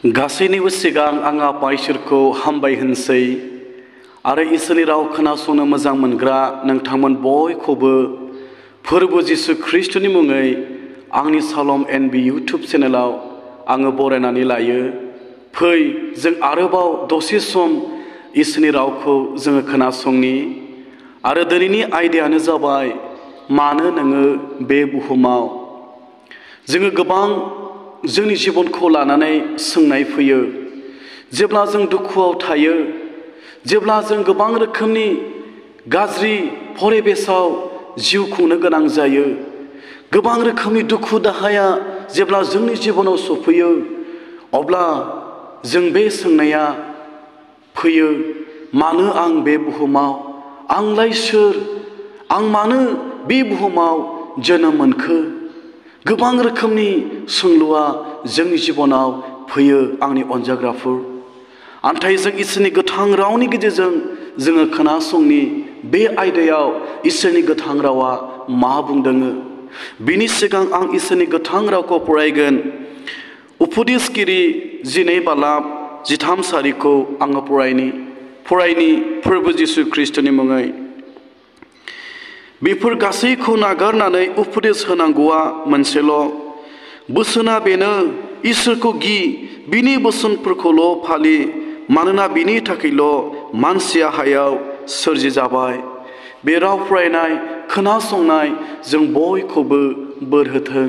गासैनिबो सिगां आं आफा इसोरखौ हामबाय होनसै आरो इसोरनि राव खोनासंनो मोजां मोनग्रा नोंथांमोन बयखौबो फोरबो जिसु ख्रीष्टनि मुङै आंनि सालम एनबी इउटुब चेनेलाव आङो बरायनानै लायो। फै जों आरोबाव दसे सम इसोरनि रावखौ जोङो खोनासंनि आरो दिनैनि आयदायानो जाबाय मानो नोङो बे बुहुमाव। जोङो गोबां जोंनि जिबनखौ लानानै सोंनाय फैयो। जेब्ला जों दुखुआव थायो, जेब्ला जों गोबां रोखोमनि गाज्रि परिबेसाव जिउ खुंनो गोनां जायो, गोबां रोखोमनि दुखु दाहाया जेब्ला जोंनि जिबनाव सफैयो, अब्ला जों बे सोंनाया फैयो, मानो आं बे बुहुमाव? आंलाय सोर? आं मानो बे बुहुमाव जोनोम मोनखो? गोबां रोखोमनि सोंलुआ जोंनि जिबनाव फैयो आंनि अनजाग्राफोर। नाथाय जों इसोरनि गोथां रावनि गेजेरजों जोङो खोनासंनि बे आयदायाव इसोरनि गोथां रावा मा बुंदों। बिनि सिगां आं इसोरनि गोथां रावखौ फरायगोन। उपदेशगिरि 12 बालाब 13 सारिखौ आङो फरायनि फोरबो जिसु ख्रीष्टनि मुङै। बेफोर गासैखौ नागारनानै उपदेश होनांगौआ मोनसेल'। बोसोना बेनो, इसोरखौ गि, बिनि बोसोनफोरखौल' फालि, मानोना बिनि थाखायल' मानसिया हायाव सोरजि जाबाय। बे राव फरायनाय खोनासंनाय जों बयखौबो बोर होथों।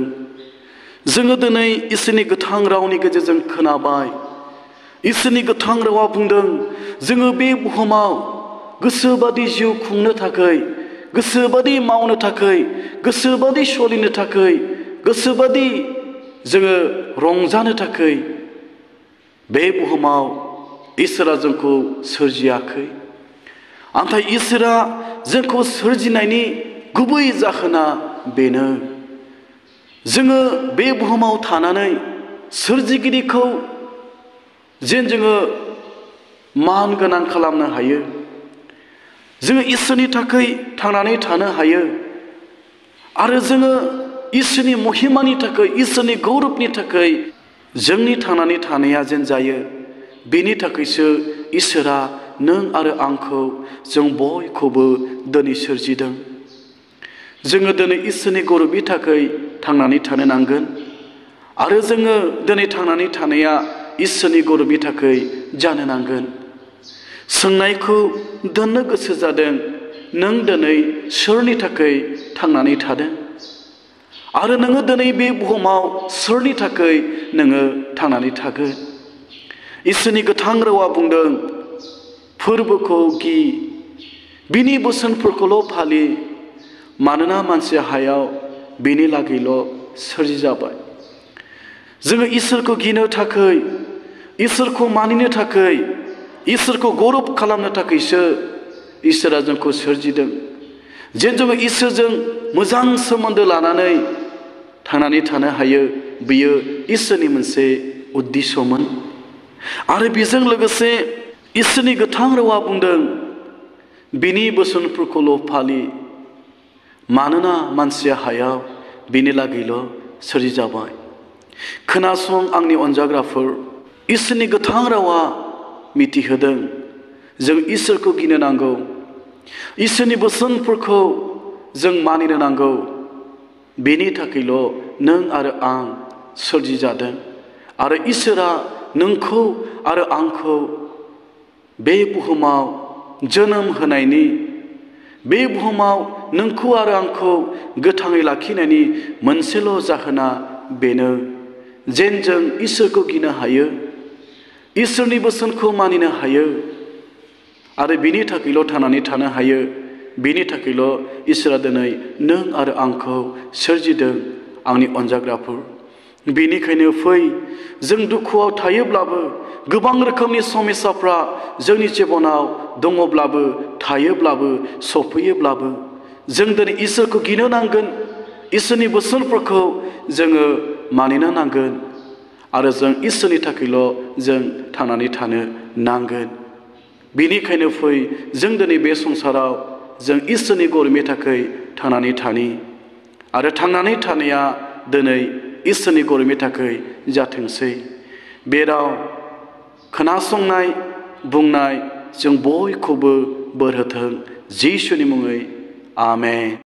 जोङो दिनै इसोरनि गोथां रावनि गेजेरजों खोनाबाय। इसोरनि गोथां रावा बुंदों, जोङो बे बुहुमाव गोसोबादि जिउ खुंनो थाखाय, गोसोबादि मावनो थाखाय, गोसोबादि सोलिनो थाखाय, गोसोबादि जोङो रंजानो थाखाय बे बुहुमाव इसोरा जोंखौ सोरजियाखै। नाथाय इसोरा जोंखौ सोरजिनायनि गुबै जाहोना बेनो, जोङो बे बुहुमाव थानानै सोरजिगिरिखौ जेन जोङो मान गोनां खालामनो हायो, जोङो इसोरनि थाखाय थांनानै थानो हायो आरो जोङो इसोरनि महिमानि थाखाय, इसोरनि गौरबनि थाखाय जोंनि थांनानै थानाया जेन जायो, बेनि थाखायसो इसोरा नों आरो आंखौ, जों बयखौबो दिनै सोरजिदों। जोङो दिनै इसोरनि गौरबनि थाखाय थांनानै थानो नांगोन आरो जोङो दिनै थांनानै थानाया इसोरनि गौरबनि थाखाय जानो नांगोन। सोंनायखौ दोननो गोसो जादों, नों दिनै सोरनि थाखाय थांनानै थादों आरो नोङो दिनै बे बुहुमाव सोरनि थाखाय नोङो थांनानै थागोन? इसोरनि गोथां रावा बुंदों, फोरबोखौ गि, बिनि बोसोनफोरखौल' फालि, मानोना मानसिया हायाव बेनि लागैल' सोरजि जाबाय। जोङो इसोरखौ गिनो थाखाय, इसोरखौ मानिनो थाखाय, इसोरखौ गौरब खालामनो थाखायसो इसोरा जोंखौ सोरजिदों। जेन जोङो इसोरजों मोजां सोमोन्दो लानानै थांनानै थानो हायो, बेयो इसोरनि मोनसे उद्दिस्यमोन। आरो बेजों लोगोसे इसोरनि गोथां रावा बुंदों, बिनि बोसोनफोरखौल' फालि, मानोना मानसिया हायाव बिनि लागैल' सोरजि जाबाय। खोनासं आंनि अनजाग्राफोर, इसोरनि गोथां रावा मिथिहोदों जों इसोरखौ गिनो नांगौ, इसोरनि बोसोनफोरखौ जों मानिनो नांगौ। बेनि थाखायल' नों आरो आं सोरजि जादों आरो इसोरा नोंखौ आरो आंखौ बे बुहुमाव जोनोम होनायनि, बे बुहुमाव नोंखौ आरो आंखौ गोथाङै लाखिनायनि मोनसेल' जाहोना बेनो, जेन जों इसोरखौ गिनो हायो, इसोरनि बोसोनखौ मानिनो हायो आरो बिनि थाखायल' थांनानै थानो हायो। बिनि थाखायल' इसोरा दिनै नों आरो आंखौ सोरजिदों आंनि अनजाग्राफोर। बेनिखायनो फै, जों दुखुआव थायोब्लाबो, गोबां रोखोमनि समस्याफ्रा जोंनि जिबनाव दङब्लाबो, थायोब्लाबो, सफैयोब्लाबो, जों दिनै इसोरखौ गिनो नांगोन, इसोरनि बोसोनफोरखौ जोङो मानिनो नांगोन आरो जों इसोरनि थाखायल' जों थांनानै थानो नांगोन। बेनिखायनो फै, जों दिनै बे संसाराव जों इसोरनि गौरबनि थाखाय थांनानै थानि आरो थांनानै थानाया दिनै इसोरनि गौरबनि थाखाय जाथोंसै। बे राव खोनासंनाय बुंनाय जों बयखौबो बोर होथों जिसुनि मुङै आमेन।